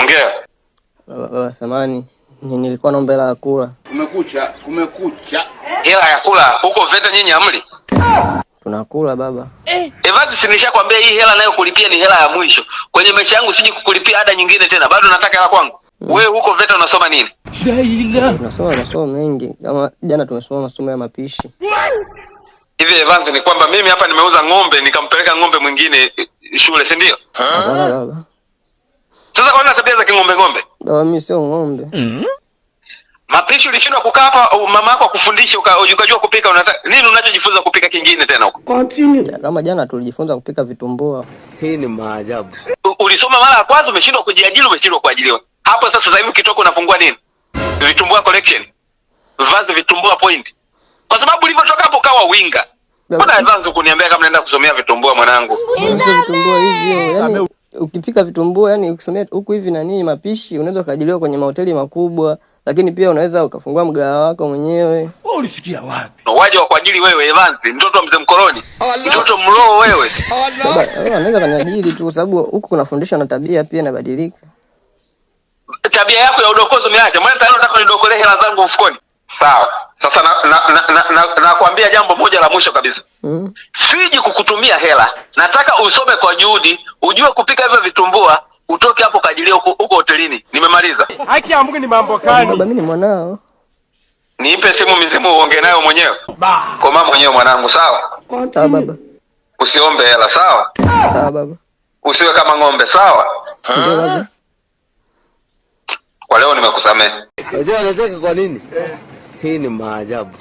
Ongea. Baba, baba samani, nilikuwa naomba hela ya kula. Kumekucha, kumekucha. Hela ya kula huko VETA nyinyi hamli? Tunakula, baba. Evans, si nishakwambia hii hela nayo kulipia ni hela ya mwisho. Kwenye maisha yangu siji kukulipia ada nyingine tena. Bado nataka hela kwangu. Wewe huko VETA unasoma nini? Tunasoma masomo mengi, kama jana tumesoma masomo ya mapishi. Hivi Evans, ni kwamba mimi hapa nimeuza ng'ombe nikampeleka ng'ombe mwingine shule, si ndio? Hapana, baba. Sasa kwa nini tabia za king'ombe ng'ombe? Baba, mimi sio ng'ombe. Mapishi ulishindwa kukaa hapa mama yako akufundishe ukajua kupika, unataka nini unachojifunza kupika kingine tena huko? Ya, kama jana tulijifunza kupika vitumbua. Hii ni maajabu. Ulisoma mara ya kwanza umeshindwa kujiajiri, umeshindwa kuajiriwa. Hapo sasa hivi ukitoka unafungua nini? Vitumbua collection. Vazi vitumbua point. Kwa sababu ulivyotoka hapo kawa winga. Mbona Evans kuniambia kama naenda kusomea vitumbua, mwanangu? Baba, sio vitumbua hivyo. Yaani ukipika vitumbua, yani ukisomea huku hivi nani mapishi, unaweza ukaajiriwa kwenye mahoteli makubwa, lakini pia unaweza ukafungua mgahawa wako mwenyewe. Wewe ulisikia wapi? Waje wa kuajiri wewe Evans, mtoto wa mzee mkoloni. Mtoto mloo wewe. Baba, baba anaweza kaniajiri tu kwa sababu huku kunafundishwa na tabia pia inabadilika. Tabia yako ya udokozi umeacha. Mbona tayari unataka unidokolee hela zangu mfukoni? Sawa. Sasa na nakwambia jambo moja la mwisho kabisa. Siji kukutumia hela. Nataka usome kwa juhudi, ujue kupika hivyo vitumbua, utoke hapo kaajiriwe huko huko hotelini. Nimemaliza. Haki ya Mungu ni mambo gani? Baba, mimi ni mwanao. Niipe simu mizimu uongee nayo mwenyewe. Komaa mwenyewe mwanangu, sawa? Sawa, baba. Usiombe hela, sawa? Sawa, baba. Usiwe kama ng'ombe, sawa? Ndio, baba. Kwa leo nimekusamehe. Unajua anacheka kwa nini? Hii ni maajabu.